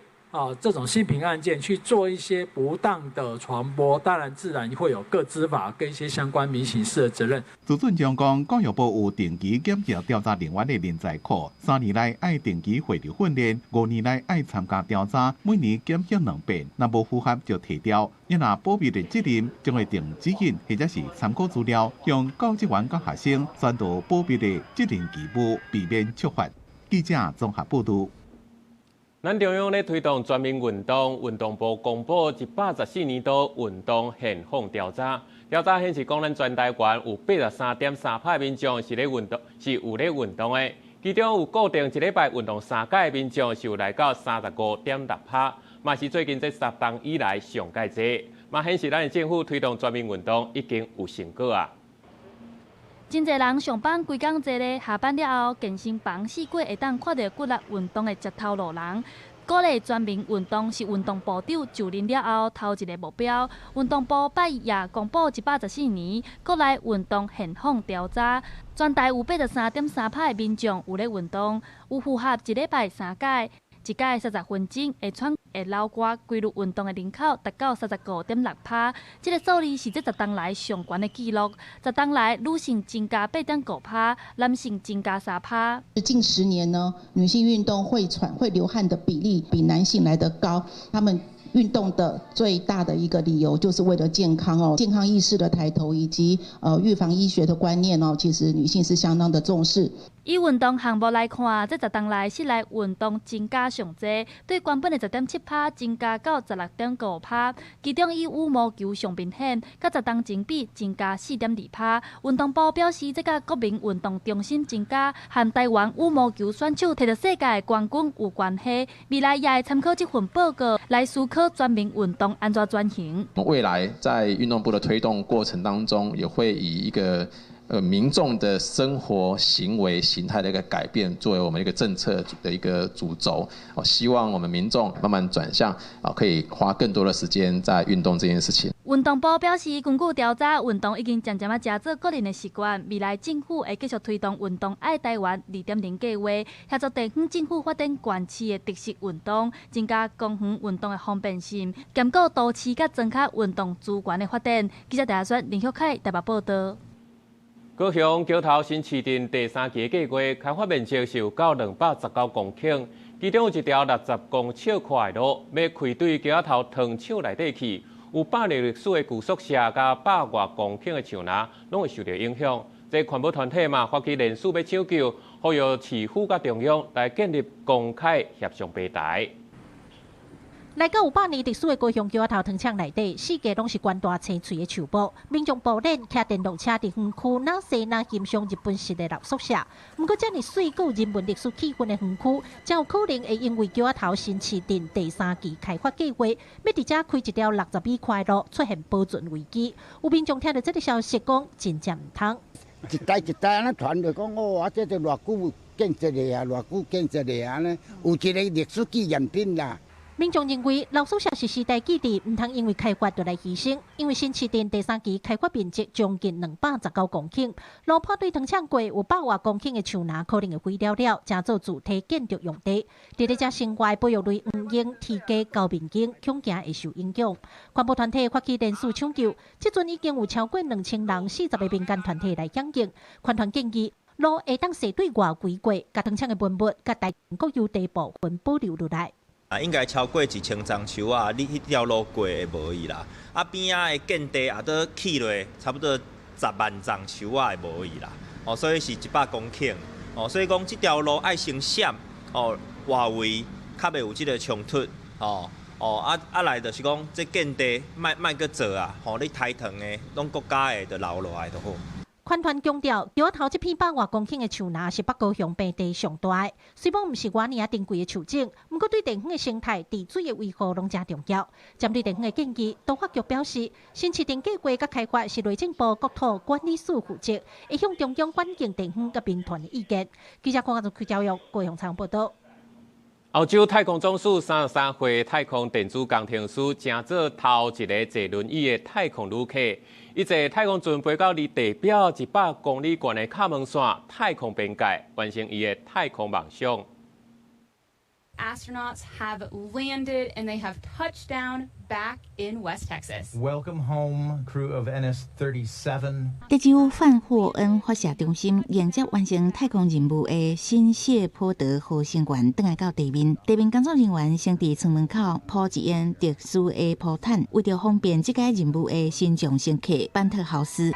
這種性平案件去做一些不當的傳播，當然自然會有個資法跟一些相關民刑事的責任。朱俊章講，教育部有定期檢視調查人員的人才庫，3年內愛定期回流訓練，5年內愛參加調查，每年檢核兩遍，若無符合就提調。你若保密的責任，將會定指引或者是參考資料，向教職員佮學生宣導保密的責任義務，避免觸犯。記者綜合報導。咱中央咧推動全民運動，運動部公布114年度運動現況調查，調查顯示講，咱全台灣有83.3%民眾是咧運動，是有咧運動的。其中有固定一禮拜運動三擺的民眾是有來到35.6%，嘛是最近這10冬以來上蓋濟，嘛顯示咱的政府推動全民運動已經有成果啊。真濟人上班規工坐咧，下班了後健身房四界會當看著骨力運動的捷頭路人。鼓勵全民運動是運動部長就任了後頭一个目標。運動部拜一也公布114年國內運動現況調查，全台有83.3%的民眾有咧運動，有符合一禮拜三擺，一擺30分鐘會喘會流汗規律運動的人口達到35.6%，這个數字是這10冬來上懸的紀錄。10冬來女性增加8.5%，男性增加3%。近10年呢，女性運動會喘會流汗的比例比男性來得高，他們運動的最大的一個理由就是為了健康哦，健康意識的抬頭以及預防醫學的觀念哦，其實女性是相當的重視。以運動項目來看，這10冬來室內運動增加上濟，對原本的10.7%增加到16.5%。其中以羽毛球上明顯，佮10冬前比增加4.2%。運動部表示，這佮國民運動中心增加，和台灣羽毛球選手摕著世界冠軍有關係。未來也會參考這份報告來思考全民運動按怎轉型。未來在運動部的推動過程當中，也會以一個民眾的生活行為形態的一個改變，作為我們一個政策的一個主軸。希望我們民眾慢慢轉向啊，可以花更多的時間在運動這件事情。運動部表示，根據調查，運動已經漸漸仔成做國人的習慣。未來政府會繼續推動運動愛台灣2.0計劃，協助地方政府發展縣市的特色運動，增加公園運動的方便性，兼顧都市佮莊跤運動資源的發展。記者陳選林旭凱台北報導。高雄橋頭新市鎮第三期計劃開發面積是有到219公頃，其中有一條60公尺寬的路，欲開對橋仔頭糖廠內底去，有百年歷史的舊宿舍佮百外公頃的樹林，攏會受著影響。這環保團體嘛發起聯署欲搶救，呼籲市府佮中央來建立公開協商平台。來到有百年歷史的高雄橋仔頭糖廠內底，四界攏是懸大青翠的樹木。民眾步練騎電動車佇園區，若西若欣賞日本式的老宿舍。毋過，遮爾媠閣有人文歷史氣氛的園區，真有可能會因為橋仔頭新市鎮第三期開發計劃，欲佇遮開一條60米寬的路，出現保存危機。有民眾聽著這个消息，講真正毋通。一代一代按呢傳著講，哦，啊，這個偌久建設的啊，偌久建設的啊，按呢有一个歷史紀念品啦。民眾認為老宿舍是時代記憶，毋通因為開發就來犧牲。因為新市鎮第三期開發面積將近219公頃，路破對糖廠過有百外公頃的樹林可能會毀了了，成做主體建築用地。佇咧遮生活的保育類黃鶯、雉雞、高面鷹，恐驚會受影響。環保團體發起聯署搶救，這陣已經有超過2000人40個民間團體來響應。環團建議，路會當踅對外圍過，共糖廠的文物佮台國有地部分保留落來。啊，應該超過1000叢樹仔，你彼條路過會無去啦。啊，邊仔的建地也都起落，差不多10萬叢樹仔會無去啦。哦，所以是100公頃。哦，所以講這條路愛先閃，哦，外圍較袂有這个衝突。哦哦，啊啊來就是講，這建地莫莫閣做啊。吼，你台糖的，攏國家的，就留落來就好。環團強調，橋仔頭這片百外公頃的樹林是北高雄平地上大的，雖罔毋是偌爾仔珍貴的樹種，毋過對地方的生態、治水的維護攏誠重要。針對地方的建議，都發局表示，新市鎮計劃佮開發是內政部國土管理署負責，會向中央反映地方佮民團的意見。記者鄺亞區教育高雄採訪報導。歐洲太空總署33歲太空電子工程師，成做頭一个坐輪椅的太空旅客。伊坐太空船飛到離地表100公里懸的卡門線太空邊界，完成伊的太空夢想。 Astronauts have landed and they have touched down back in West Texas. Welcome home, crew of NS-37. 德州范霍恩發射中心迎接完成太空任務的新謝波德號成員轉來到地面，地面工作人員先佇艙門口鋪一張特殊的鋪毯，為著方便這個任務的新將乘客班特豪斯。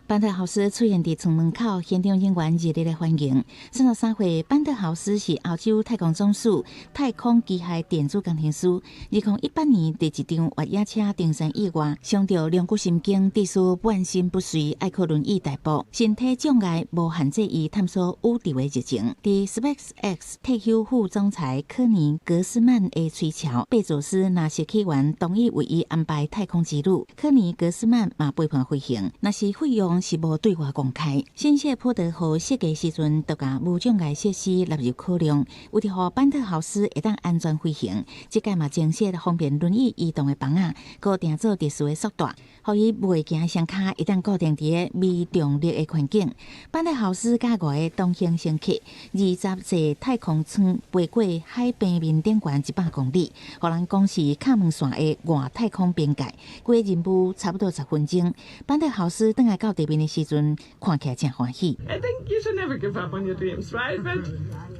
班特豪斯出現佇艙門口，現場人員熱烈的歡迎。33歲班特豪斯是歐洲太空總署太空機械電子工程師。2018年，佇一場越野車登山意外，傷著龍骨神經，致使半身不遂，愛靠輪椅代步。身體障礙無限制伊探索宇宙的熱情。佇 SpaceX 退休副總裁科尼格斯曼的催促，貝佐斯納實起源同意為伊安排太空之旅。科尼格斯曼嘛陪伴飛行，若是費用是無對外公開。新謝波德號設計時陣，就共無障礙設施納入考量，為著予班特豪斯會當安全飛行，這擺嘛增設方便輪椅移動的枋仔，閣訂做特殊的束帶，予伊袂行雙跤會當固定佇个微重力的環境。班特豪斯佮五个同行乘客，20坐太空艙飛過海平面頂懸100公里，予人講是卡門線的外太空邊界。規个任務差不多10分鐘。班特豪斯轉來到地面的時陣，看起來誠歡喜。 I think you should never give up on your dreams, right? But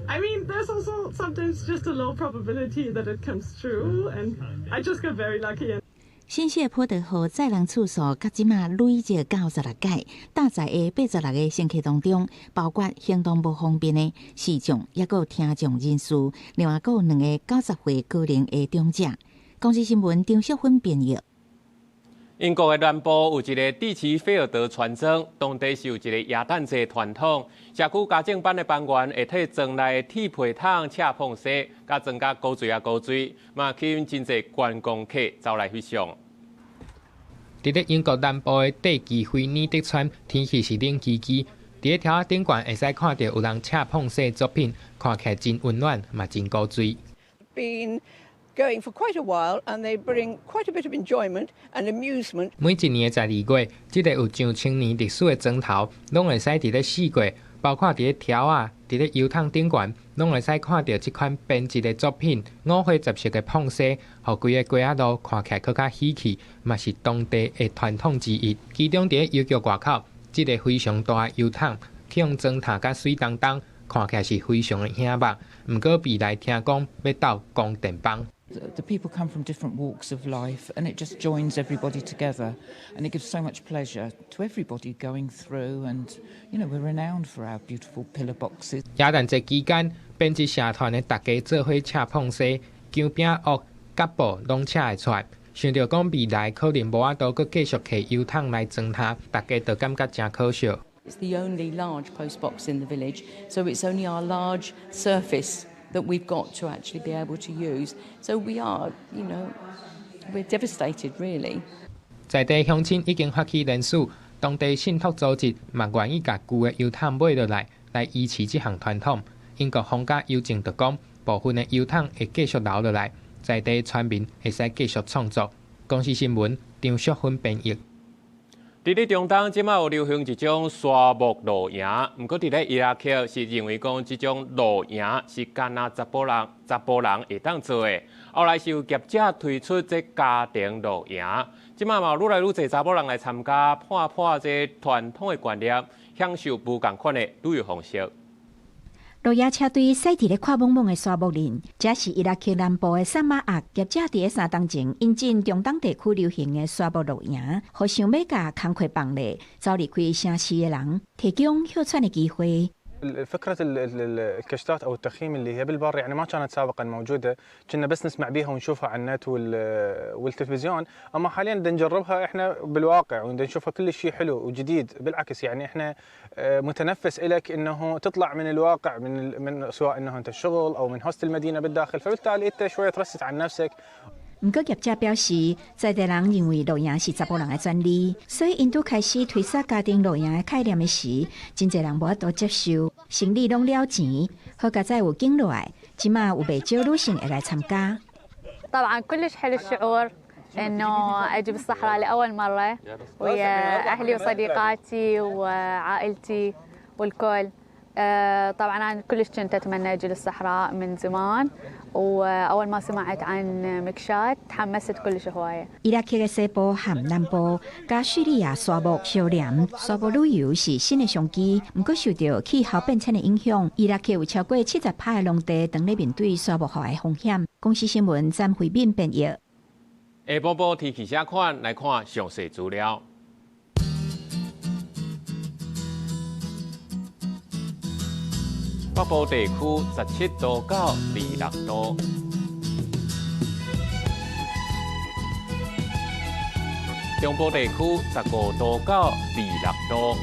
I mean, there's also sometimes just a low probability that it comes true, and I just got very lucky. 新謝波德號載人次數，到這馬累積96擺，搭載的86個乘客當中，包括行動無方便的視障，抑閣有聽障人士，另外閣有兩个90歲高齡的長者。公視新聞張淑芬編譯。英國的南部有一个蒂奇菲爾德村莊，當地是有一个耶誕節傳統，社區家政班的班員會替莊內的鐵皮桶拆縫隙，佮裝甲古錐仔古錐，嘛吸引真濟觀光客走來翕相。佇咧英國南部的蒂奇菲爾德村，天氣是冷吱吱，佇咧柱仔頂懸會使看著有人拆縫隙作品，看起來真溫暖，嘛真古錐。 Been going for quite a while, and they bring quite a bit of enjoyment and amusement. 每一年的12月，這个有上千年歷史的磚頭，攏會使佇咧四界，包括佇咧柱仔、佇咧油桶頂懸，攏會使看著這款編織的作品，五花十色的縫隙，予規个街仔路看起來閣較喜氣，嘛是當地的傳統之一。其中佇咧郵局外口，這个非常大的油桶，去予磚塔佮水當當，看起來是非常的醒目。毋過未來聽講欲鬥光電枋。 The people come from different walks of life and it just joins everybody together and it gives so much pleasure to everybody going through and we're renowned for our beautiful pillar boxes. 耶誕節期間，編織社團的大家做伙車膨紗、薑餅屋、甲布攏車會出來。想著講未來可能無法度閣繼續提郵筒來裝它，大家就感覺誠可惜。 It's the only large post box in the village, so it's only our large surface that we've got to actually be able to use. So we are, you know, we're devastated really. 在地鄉親已經發起聯署，當地信託組織嘛願意共舊的郵筒買落來，來維持這項傳統。英國皇家郵政就講，部分的郵筒會繼續留落來，在地村民會使繼續創作。公視新聞張淑芬編譯。佇咧中東，這擺有流行一種沙漠露營，毋過佇咧伊拉克是認為講這種露營是干焦查埔人、查埔人會當做的。後來是有業者推出這家庭露營，這擺嘛愈來愈濟查某人來參加，破破這傳統的觀念，享受無仝款的旅遊方式。露營車隊駛佇咧闊莽莽的沙漠裡，這是伊拉克南部的薩馬亞業者佇咧3冬前引進中東地區流行的沙漠露營，予想欲共工課放咧，走離開城市的人提供歇喘的機會。 فكرة الكشتات أو التخييم اللي هي بالبر يعني ما كانت سابقا موجودة، كنا بس نسمع بيها ونشوفها على النت والتلفزيون، أما حاليا دنجربها إحنا بالواقع ودنشوفها كل شيء حلو وجديد، بالعكس يعني إحنا متنفس إلك إنه تطلع من الواقع من سواء إنه أنت الشغل أو من هوسة المدينة بالداخل، فبالتالي أنت شوية ترست عن نفسك. 毋過業者表示，在地人認為露營是查埔人的專利，所以𪜶拄開始推捒家庭露營的概念的時，真濟人無法度接受，生理攏了錢，好佳哉有景落來，這馬有袂少女性會來參加。 طبعا كلش حلو الشعور انه اجي بالصحراء لاول مره ويا اهلي وصديقاتي وعائلتي والكل. طبعا انا كلش كنت اتمنى اجي للصحراء من زمان، واول ما سمعت عن مكشات تحمست كلش هوايه. 伊拉克的西部和南部，佮敘利亞沙漠相連，沙漠旅遊是新的商機。毋過受著氣候變遷的影響，伊拉克有超過70%的農地當咧面對沙漠化的風險。公視新聞詹慧敏編譯。下晡晡天氣啥款？來看詳細資料。北部地區17度到26度，中部地區15度到26度，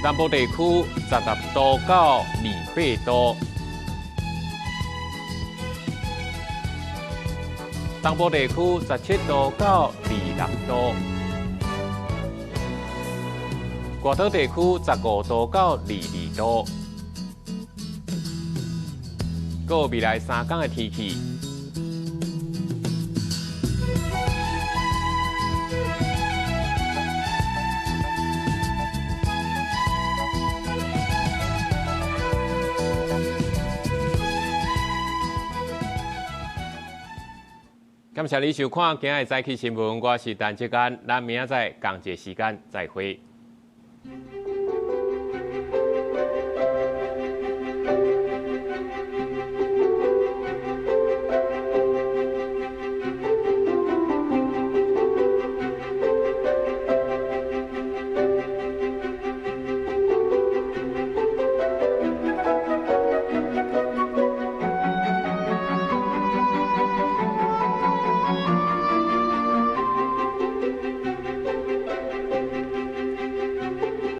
南部地區16度到28度，東部地區17度到26度。外島地區15度到22度。閣未來3天的天氣。感謝你收看今仔日早起新聞，我是陳志安，咱明仔載仝一个時間再會。